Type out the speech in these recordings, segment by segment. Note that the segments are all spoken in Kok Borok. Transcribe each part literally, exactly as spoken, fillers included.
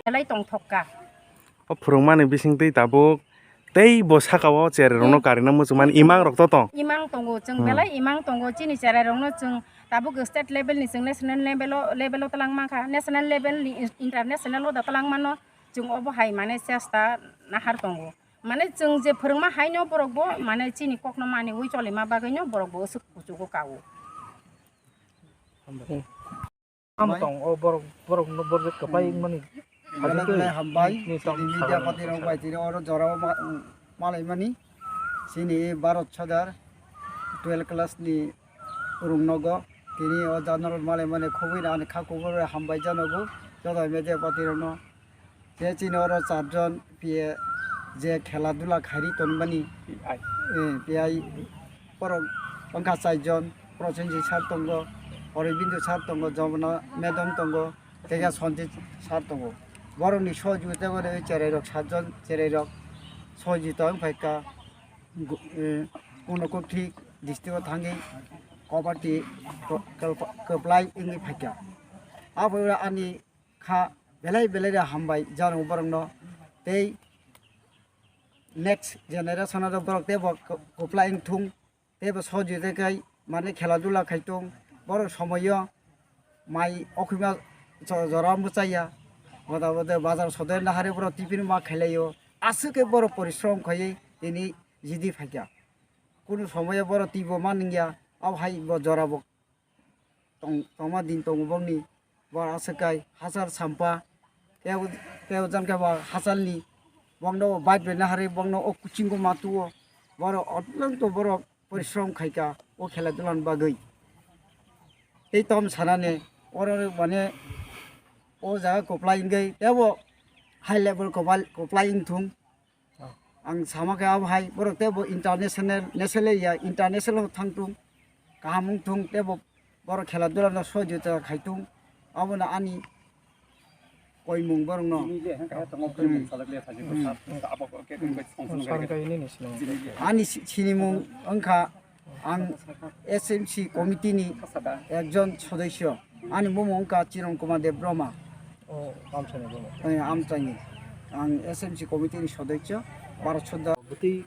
Belai tongthok kha. O phwrwngmani bisingtwi tabuk tei bo saka o cherai rokno Hmm. karina muchungmani imang rok to tong. Imang tongo, chwng Hmm. belai imang tongo, chini cherai rokno chwng tabuk state level ni chwng national level o, level o twlang mankha, national level ni in-, international o da twlang mano, chwng obo hai mane chesta nahar tongo. Mane chwng je phwrwngma haino borok bo mane chini kokno maniwi cholima bagwino borok bo aswk kuchugo kao. Tamo tong o borok, borok no borok kwplai wngmani. Belai belai hambai, Ni tong chini media sabai party rok bai tini oro jora o ma-, malaimani. Chini Bharat Sadar twelve class ni rung nogo. Tini o jana rok malaimani khobwi ani kha kubui bai hambai janogo. Joto media party rok no. Tei chini oro charjon P A je khela dula khairi tonmani. P I. Eh, P I borok wngkha charjon, Prosenjit sir tongo, Aurobindo sir tongo, Jomona madam tongo, tei khe Sanjit sir tongo. Borokni sohojogita bai cherai rok satjon cherai rok sohojogita wng phaikha, gu-, eh, Unakoti district o thangwi Guwahati ko-, ko-, kwplai wngwi phaikha. Abo ani kha belai belai de hambai jano borokno tei next generation o borok teibo kwplai wngthung teibo sojite kai mane khela dula khaitung borok somoyo mai okhima jora muchaya boda boda bazar sodai nahari borok tiffin ma khailaio aswk khe borok porishrom khaiwi tini jidi phaikha kunu somoyo borok tibo manwngya abo hai bo jora bo tong-, tongma din tongo bongni, bo aswk kai hachal sampa, tei, tei jang khe bo hachalni, bongno bike bai naharwi bongno o kuchingo ma tuo, borok otlang to borok porishrom khaika o khela dula ni bagwi. Tei tom sanani oro mane o jaga kwplai wngwi teibo high level kwplai wngthung. Ang sama khe abo hai borok teibo international, national ya international thangtung kaham wngthung teibo borok khela dula no sojita khaitung abono ani koimung borokno. Ani sinimung wngkha Ang S M C committee ni ekjon sodosyo. Ani bumung wngkha Chiron Kumar Deb Brahma. O, Amchaini bumung. Eh, Amchaini. Ang S M C committee ni sodosyo, Bharat Sadar. Bwtwi,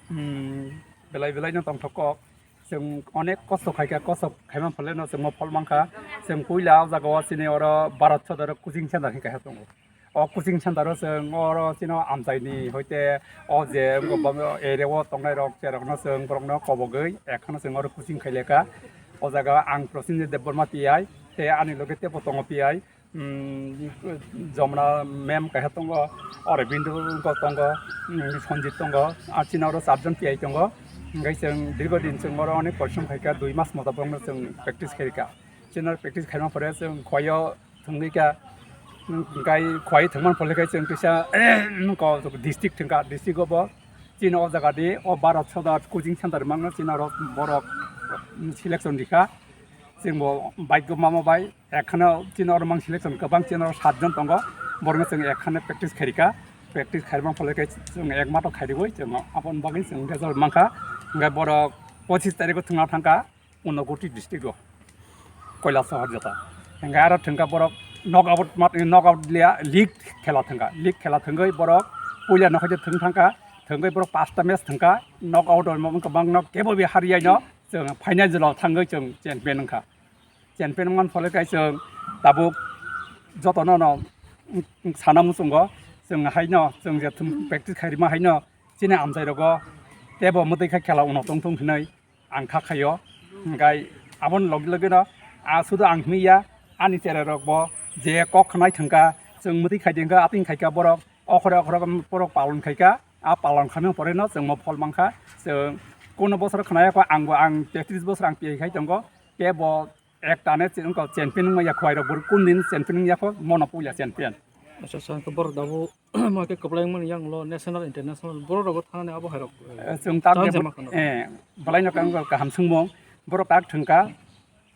hmm, belai belai no tongthok kok. Chwng onek kosto khaikha, kosto khaima phaleno chwngno phol mankha. Chwng puila o jaga o chini oro Bharat Sadar coaching center hinwi kaisa tongo. O coaching center o chwng oro chino Amchaini hoite o je area o tongnai rok cherokno chwng borokno kobogwi ekhono chwng oro coaching khaileka. O jaga ang Prosenjit Debbarma P I tei ani loge teibo tongo P I, um, Jomna ma'am kaisa tongo, Aurobindo tongo, um, Sanjit tongo, ah, chini oro charjon P I tongo. Hingke chwng dirgo din chwng oro onek porishrom khaikha, dui mas moto borokno chwng practice khaikha. Chini practice khaima pore chwng khoyo thwngwi kha, mm, gai khwai thwngmani pore khe chwng kisa, mm, ko district thwngkha, district o bo chini o jaga di o Bharat Sadar coaching center mangno chini oro borok, mm, selection rikha, chwng bo bike o mama bai ekhano chini oro mang selection kwbang chini oro satjon tongo, borokno chwng ekhano practice khairikha, practice khairmani pore khe chwng ekmato khairiwi chwng aboni bagwi chwng result mankha, hwnkhe borok pochis tarikh o thwngna thangkha. Unakoti district o Kailasahar jata. Hingke aro thwngkha borok knockout mat, knockout liya, league khela thwngkha. League khela thwngwi borok puila no khe thwng thangkha. Thwngwi borok pasta match thwngkha. Knockout o wngkha bangno kebo bi hariya no chwng final jora thangwi chwng champion wngkha. Champion wngmani pore khe chwng tabuk jotono no sana muchungo chwng haino chwng je thwng practice khairima haino chini amchai rogo tebo mwtwi khe khela uno tongthung hinwi ang kha khaio. Hingkai aboni logi logi no, ah, sudu ang himya, ani cherai rok bo je kok khnai thwngkha, chwng mwtwi khai dengkha, ating khaikha borok, okhore okhore borok palon khaikha, a palon khamya pore no chwng mo phol mankha. Chwng kono bosor khnai kho, ang bo ang tetris bosor ang P I khai tongo, tebo ekta ne chwng ko champion wngya khwai rok, bor kun din champion wngya kho, mono puila champion. Acha, acha, hwnkhe borok dabu ma khe kwplai wngmani yang lo national, international borok rogo thangnani abo hai rok, eh, chwng tak tamo je ma khano. Eh, belai no kang kaham swngmung, borok tak thwngkha,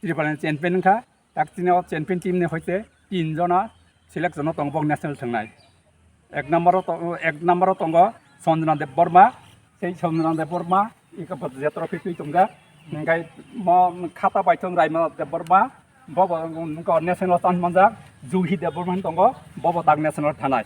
Tripura ni champion wngkha, tak chini o champion team ni hoite tin jona selection o tongo bok national thwngnai. Ek number o to-, ek number o tongo Sanjana Deb Barma, sei Sanjana Deb Barma, iko bo je trophy twi tongkha, Hingkai mo khata baithung Raima Debbarma, bobo wngkha national chance manjak, Juhi Debbarma hin tongo, bobo tak national thanai.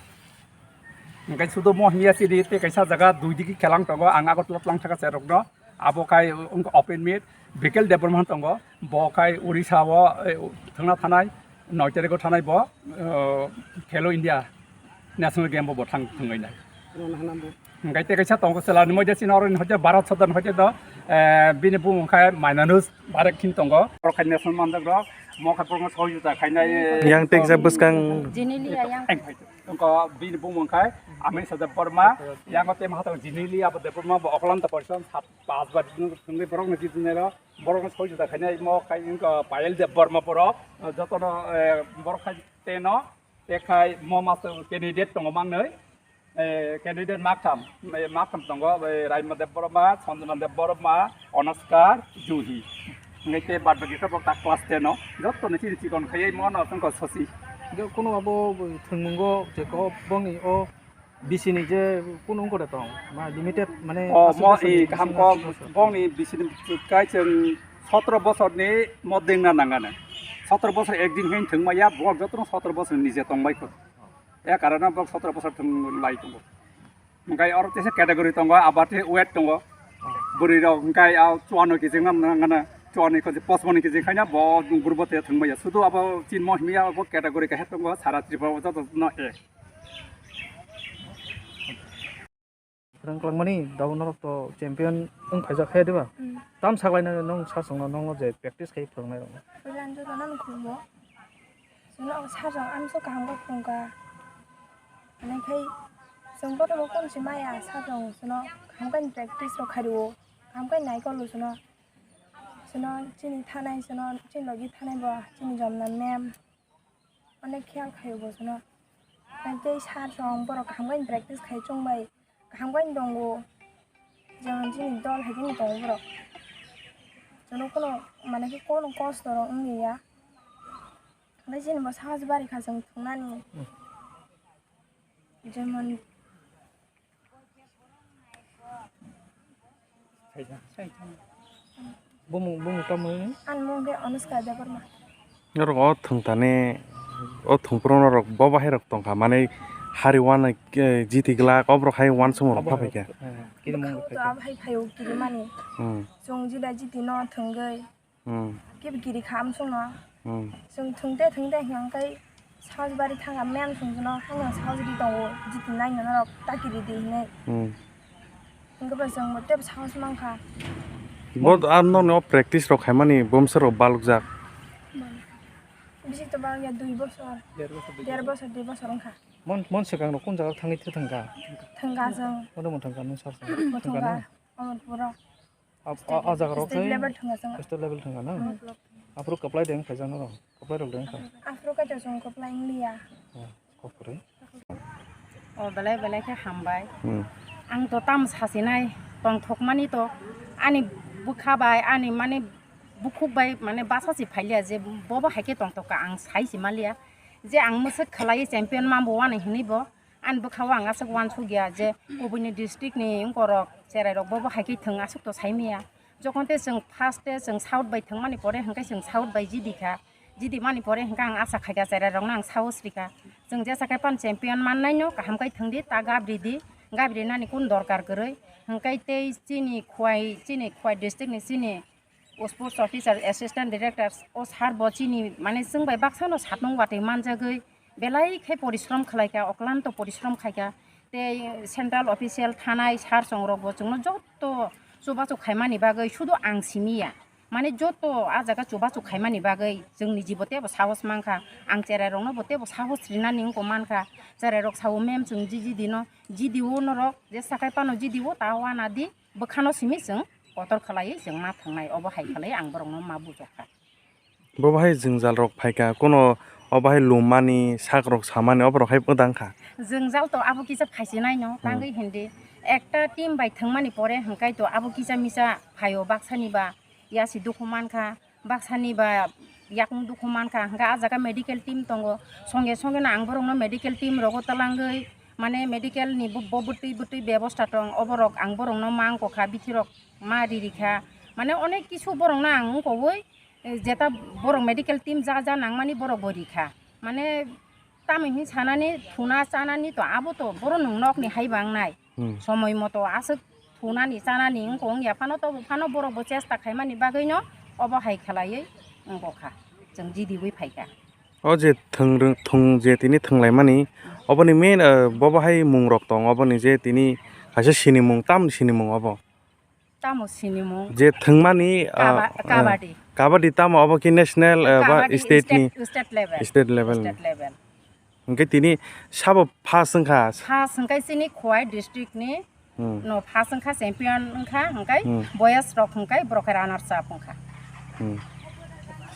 Hingkai sudo mo himya sidi tei kaisa jaga dui digi kelang tongo, ang Agartala tlang thaka cherokno, abo khai wngkha open meet, Bikel Debbarma hin tongo, bo khai Odisha o, eh, thangna thanai, noi tarikh o thanai bo, eh, Khelo India national game bo bo thang thangwi nai. Hingkai tei kaisa tongo chwla ni moide chini oro ni hoite Bharat Sadar ni hoite do, eh, bini bumung khai Mainanus Barek hin tongo. Oro khai national manjak rok mo khai borokno sohojita khainai. Yang tei kisa bwskang. Jini liya yang. Eng khai tongo bini bumung khai Amisa Debbarma. Yang o tema hatong jini liya abo Debbarma bo Oklanta Porison sat pas ba thungwi borokno jidinero borokno sohojita khainai mo khai wngkha Payal Debbarma borok jotono, eh, borok khai teno. Tekhai mo master candidate tongo mangnwi, eh, candidate maktham, eh, maktham tongo, eh, Raima Debbarma, Sanjana Debbarma, Onaskar, Juhi. Hingke te bad baki tabok ta class ten o, joto ni chini chikon khaiye mo no tongko sosi. Hingke kuno abo thwngmungo je ko bongni o B C ni je kuno ongkore tong, ma limited mane O aswk mo bosor ni i kaham bisingo ko aswk bosor. Bongni B C ni kai chwng sotro bosor ni mo dengna nangano. Sotro bosor ek din hin thwngmaya, bo joto sotro bosor ni je tongbai kho. E karana bo sotro bosor thwng lai tongo. Hingkai oro tesa category tongo, abar te weight tongo. Bwrwi rok hingkai a chuano kg nang nangana, chuano kg, pachpano kg khaina bo group o te thwngmaya. Sudu abo chinmo himya bo category kahe tongo, sara Tripura o joto no e. Phrwng kwlangmani dago norok to champion wng phaijak khe diba? Mm. Tam saklaina nong sasongno nongno je practice khai phrwngnai rokno. Puila ang jotono nukhumo. Chwngno sasong amso kaham khe phrwngkha. Hwnwi khai chwng bothombo phone se maya sasong chwngno kaham khe practice rok khai rwo. Kaham khe naikol rwo chwngno. Chwngno chini thanai chwngno chini logi thanai bo chini jomna ma'am. Onek kheyal khaio bo chwngno. Tei sir rok borok kaham khe practice khai chwng bai. Kaham khe tongo. Jemon chini dol hai khe tongo borok. Chwngno kono mane khe kono kosto rok wng ya. Tei chini bo sahaj bari kha chwng thwngnani. Jemon Bumung, bumung tamo? Ani mung khe Anushka Debbarma. Norok o thwng thani, o thwngphuru norok bo bahai rok tongkha, manwi hari uanwi, eh, jiti glak, o borok hai uansukma rok pha phaikha. Eh, kiri mung bwkhao to abo hai phaio kirimani. Hmm. Chwng jila jiti no thwngwi. Hmm. Kibi kiri kha amsongno. Hmm. Chwng thwngte thwngte hwnkhe sahos bari thangkha, mem chwng chwngno hano sahos ri tongo, jiti naino norok ta kiri di hinwi. Hmm. Hwnkhe bo chwng bo tebo sahos mankha. Bo ar nokni o practice rok khaimani bomsa rok balokjak. Bisi to balokya dui bosor. Der bosor, dui bosor wngkha. Mon, mon swkang rok kun jaga thangwi thwngkha? Thwngkha chwng. Mono mon thangkha nung sar sar. Bo thwngkha na? Thwngkha. Omo puro. Ap-, a, a jaga rok state level thwngkha chwng. State level thwngkha na? Hmm. Aphuru kwplai de wngkha jang norok? Kwplai rok de wngkha? Aphuru kaitor chwng kwplai wngliya. Oh, kok kwrwi. O belai belai khe hambai. Hmm. Ang to tamo sasinai tongthokmani to ani bwkha bai ani mane bukhuk bai mane basa si phailiya je bobo hai khe tongthokka ang sai si manliya je ang mwswk khlai champion mambo wani hinwi bo. Ani bwkhao ang aswk uansukya je kubuni district ni wngkorok cherairok bobo hai khe thwng aswk to saimaya. Jokhon tei chwng first tei chwng south bai thwngmani pore hwnkhe chwng south bai jidi kha, jidi mani pore hwnkhe ang acha khaikha cherairokno ang sahos rikha. Chwng jesa khe pan champion mannaino kaham khe thwngdi ta gabri di, gabri nani kun dorkar kwrwi hwnkhe tei chini Khwai, chini Khwai district ni chini O sports officer, assistant director, o sir bo chini, mane, chwng bai baksa no satnung watwi manjagwi belai khe porishrom khlaikha, oklanto porishrom khaikha. Tei central official thanai sir chwng rok bo chwngno joto chubachu khaimani bagwi sudu ang simi ya. Mane, joto a jaga chubachu khaimani bagwi chwngni jibo tebo sahos mankha. Ang cherai rokno bo tebo sahos rinani wngko mankha. Cherai rok sao, "Ma'am, chwng jiji dino, jidi o norok, je sakai pano jidi o, ta wana di." Bwkhano simi chwng kotor khlaiwi chwng ma thangnai, obo hai khlaiwi ang borokno ma bujokha. Bo bahai jwngjal rok phaikha, kuno o bahai lummani, sak rok samani, oborok hai wngdang kha. Jwngjal to abo kisa phaisinaino, hmm, tangwi hindi. Ekta team bai thwngmani pore hwnkhe to abo kisa misa phaio, baksani ba yasi dukhu mankha. Baksani ba yakung dukhu mankha, hwnkhe ah jaga medical team tongo, songe songe no ang borokno medical team rogo twlangwi, mane medical ni bo, bo bwtwi bwtwi bebosta tong, oborok ang borokno ma wngkha, bithi rok ma ririkha, Mane onek kisu borokno ang wngkogwi, eh, jeta borok medical team ja ja nangmani borok bo rikha. Mane tamo hin sanani thuna chanani to abo to borok nwng nokni hai bangnai. Hmm. Somoi moto aswk thunani chanani wngkha wngya phano, tobo phano borok bo chesta khaimani bagwino obo hai khlaiwi wngkha, chwng jidiwi phaikha. O je thwng rwng-, thwng je tini thwnglaimani, oboni main, eh, bobo hai mungrok tong, oboni je tini kaisa sinimung, tamni sinimung obo? Tamo sinimung? Je thwngmani, ah, Kaba-, eh, kabaddi. Kabaddi tamo obo ki national, eh, ba Kabaddi state ni? State, state level. State level ni. State level. Hwnkhe tini sabo first wngkha? First hwnkhe chini Khowai district ni Hmm. no first wngkha, champion wngkha, hwnkhe Hmm. boys rok hwnkhe borok khe runners up wngkha. Hmm.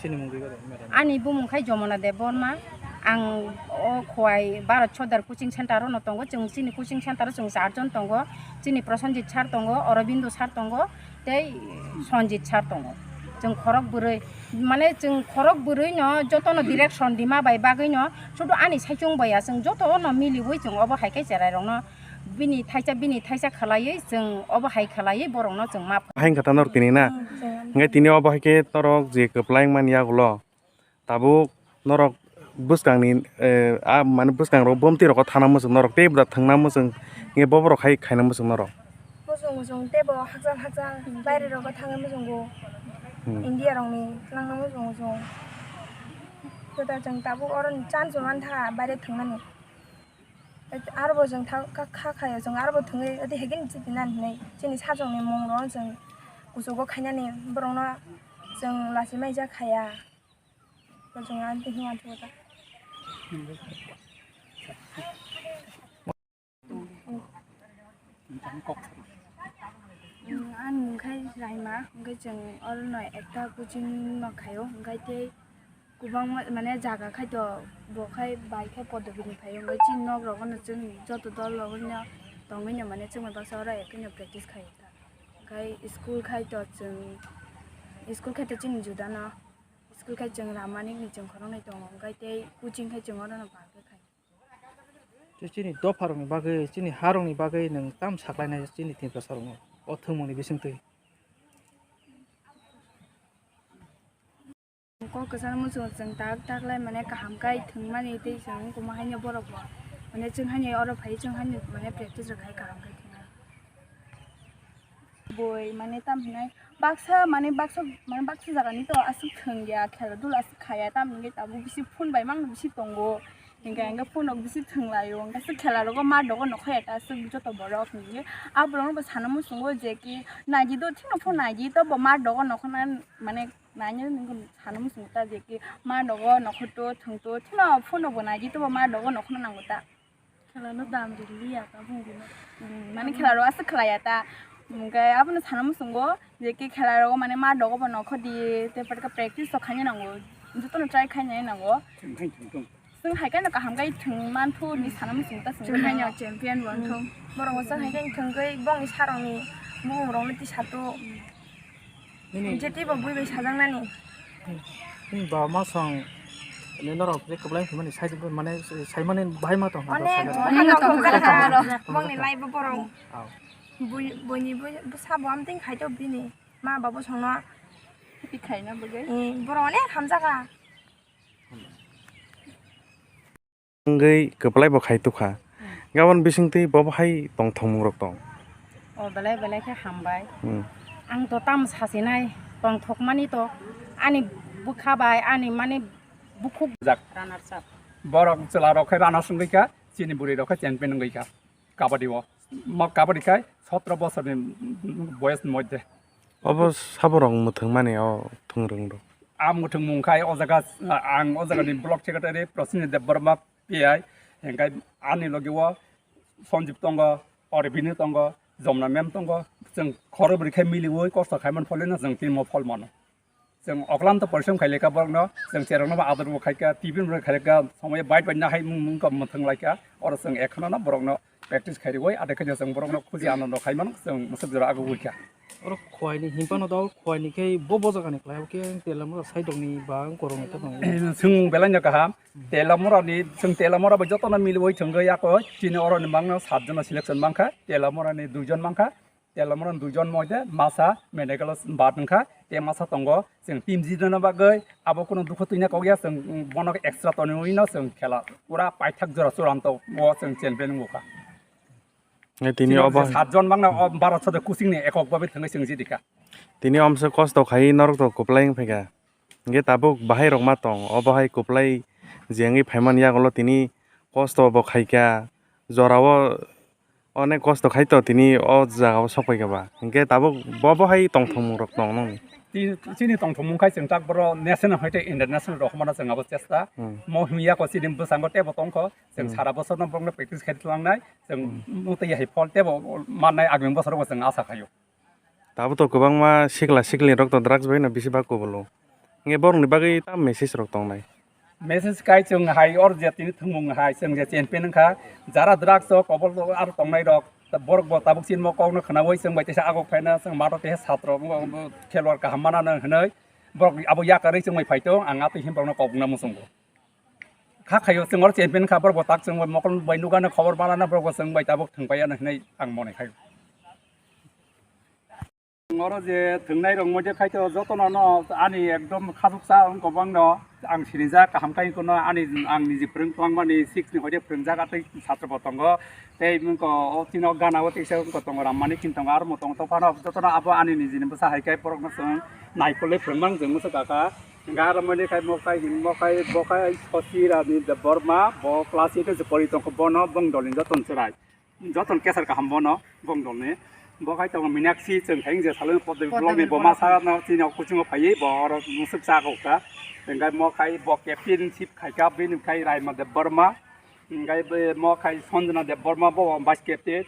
Chini mung gwi ba de, madam? Ani bumung khai Jomona Debbarma. Ang o Khowai Bharat Sordar coaching center o no tongo. Chwng chini coaching center o chwng charjon tongo. Chini Prosenjit sir tongo, Aurobindo sir tongo, tei Sonjit sir tongo. Chwng khorok bwrwi, mane chwng khorok bwrwi no joto no direction rima bai bagwi no sudu ani saichung bai ya, chwng joto no miliwi chwng obo hai khe cherai rok no bini thaisa, bini thaisa khlaiwi chwng obo hai khlaiwi borok no chwng ma. Hai wngkha ta norok tini na? Hmm, chwng. Hwnkhe tini obo hai khe norok je kwplai wngmani yagulo tabuk norok bwskangni, eh, a mane bwskangrok bomti rokho thana muchung norok tei bwda thwngna muchung hwnkhe boborok hai khaina muchung norok. Muchung muchung teibo hakchal hakchal baire rogo thangwi muchungo. Hmm. India rokni twlangna muchung muchung. Kwtal chwng tabuk oroni chance bo mantha baire thwngnani. Aro bo chwng tha-, kha, kha, khayo chwng aro bo thwngwi adi hegeni chiti nani hinwi chini sajwkni mung rok chwng kuchugo khainani borokno chwng lachi maija khaya. Bo chwng ani twi hwnwi uansukha ta. Ani mung khai Raima, hwnkhe chwng orono ekta coaching no khaio, hwnkhe tei kwbangma, mane, jaga khai to bo khai bai khai Padopini phaio, hwnkhe chini nok rogo no chwng joto dol rogo no tongwi no, mane, chwng bai baksa oro ekhe no practice khaio ta. Hwnkhe school khai to chwng, school khai to chini juda no, school khai chwng Ramanik ni chwng khoroknwi tongo, hwnkhe tei coaching khai chwng orono ba khe khai. Tei chini dopharokni bagwi, chini harokni bagwi nwng tamo saklainai chini Tiprasarokno o thwngmungni bisingtwi? Kok kwchangno muchungo chwng tak tak lai mane kaham kai thwngmani tei chwng wngkuma haino borok bo mane chwng haino oro phai chwng haino mane practice rok khai kaham kai thwngmani. Boi mane tam hinai baksa mane baksa mane baksa jagani to aswk thwngya khela dula aswk khaya tam hinwi tabuk bisi phone bai mang bisi tongo. Hinkhe ang khe phone rok bisi thwnglaio, hwnkhe aswk khela rogo ma dogo nokho eta aswk joto borok hinwi. A borok no bo sana muchungo je ki naidi do thino phone naidi to bo ma dogo nokho na mane naino sana muchungo ta je ki ma dogo nokho to thwng to thino phone rok bo naidi to bo ma dogo nokho no nango ta. Khela no dam riliya ta bung bino. Hmm, mane khela rok aswk khlaiya ta. Hwnkhe abono sana muchungo je ki khela rogo mane ma dogo bo nokho di te patka practice to khaina nango. Jotono try khaina nango. Chwng hai chwng tong. Chwng hai khe no kaham khe thwng manthu ni sana muchung ta chwng. Chwng hai no champion bo wngthung. Borok bo chwng hai khe thwng khe bongni sarokni bumung rokno tisa to. Nini je tei bo bui bai sajak nani. Nini baba ma song ni norok je kwplai himani sai mane sai mani bahai ma tong. Onek bongni lai bo borok. Bui bui ni bui sabo am ting khai to bini ma babo song no. Ti khai na bwgwi. Borok onek hamjak a. Wngwi kwplai bo khai tukha. Hmm. Gabon bisingtwi bobo hai tongthokmungrok tong. O belai belai khe hambai. Hmm. Ang to tam sasinai tongthokmani to ani bwkha bai ani mani bukhuk jak. Runners up. Borok chwla rok khe runners wngwi kha, chini bwrwi rok khe champion wngwi kha kabaddi o. Ma kabaddi khai sotro bosorni boyos ni moddhe. Obo saborok mwthwngmani o thwngrwng rok. A mwthwngmung khai o jaga, ang o jagani block secretary Prasini Debbarma P I, hingkai ani logi o Sanjib tongo, Arvind tongo, Jomna ma'am tongo, chwng khorokbrwi khai miliwi kosto khaimani pholino chwng team o phol mano. Chwng oklam to porisom khaileka borokno, chwng cherokno bo ador bo khaika, tiffin bo khaileka, somoi bite bite no hai mung mung mwthwng laika, oro chwng ekhono no borokno practice khairwi, adekhe chwng borokno khuji anando khaimano, chwng mwswk jora agugwi kha. Oro Khowai ni hinphano dol, Khowai ni khe bo bojagani khlai, abo khe Telamura side ni ba ang korokni to tongo. Chwng belai no kaham, Telamura ni, chwng Telamura bai jotono miliwi thwngwi ako, chini oro ni mangno sat jona selection mankha, Telamura ni dui jon mankha, Telomron duijon moide masa medical bad wngkha, te masa tongo. Chwng team jidona bagwi abo kunu dukhu twina kok ya, chwng bono extra tonwi no chwng khela pura paithak jora churanto o chwng champion wngkha. Tini obo satjon mangna o Bharat sade coaching ni ekok babe thangwi chwng jidikha. Tini omse kosto khai norok to kwplai wng phaikha. Hingke tabuk bahai rok ma tong, obo hai kwplai jengwi phaimani yagulo tini kosto bo khaikha, jorao onek kosto khaito tini o jagao sokpaikha ba. Hingke tabuk bo bo hai tongthokmung rok tong nung. Ti-, chini tongthokmung khai chwng tak boro national hoite international rok humana chwng abo chesta. Hmm. Mo himya ko chini bwskango tebo tongkho, chwng hmm sara bosor no borokno practice khai tlangnai, chwng hmm mutwi hai phol tebo mannai agami bosoro bo chwng asa khaio. Tabuk to kwbangma sikla sikli rok to drugs bai no bisi bak kubul o. Hingke borok ni bagwi tam message rok tongnai. Message kai chwng hai or je tini thwngmung hai chwng je champion wngkha. Jara drugs o kobol o aro tongnai rok borok bo tabuk chini mo kok no khwnawi chwng bai teisa agok phaina chwng mato teisa satro khelwar kaham mana no hinwi borok abo yakarwi chwng bai phaito ang atwi him borok no kok na muchungo. Kha khaio chwng oro champion kha, borok bo tak chwng bai mokol bai nugano khobor manana borok bo chwng bai tabuk thwng pai ano hinwi ang mone khaio. Chwng oro je thwngnai rok moide khaito jotono no ani ekdom khasuksa wng kobangno ang sinijak kaham khai kono ani ang niji phwrwng tongmani six ni hoide phwrwngjak atwi satro bo tongo tei wngko o chini o gana o teisa wngko tongo Rammani kin tongo aro mo tongo tongphano jotono abo ani nijini bwsa hai khe borokno chwng naikolwi phwrwngmani chwng muchung kha. Hingke aro mani khai mo khai himo khai bo khai Sosirani Debbarma, bo class eight o se pori tongkha, bono bongdolni joton chwrai, joton kesar kaham bono bongdolni. Bo khai tongo Minakshi, chwng khai je saloni Poddebi Poddebi block ni bo block. Masa no chini o kuchungo phaiwi bo oro musuk cha kha. Hingke mo khai bo captainship khaikha, bini khai Raima Debbarma, hingke bo mo khai Sanjana Debbarma, bo vice captain.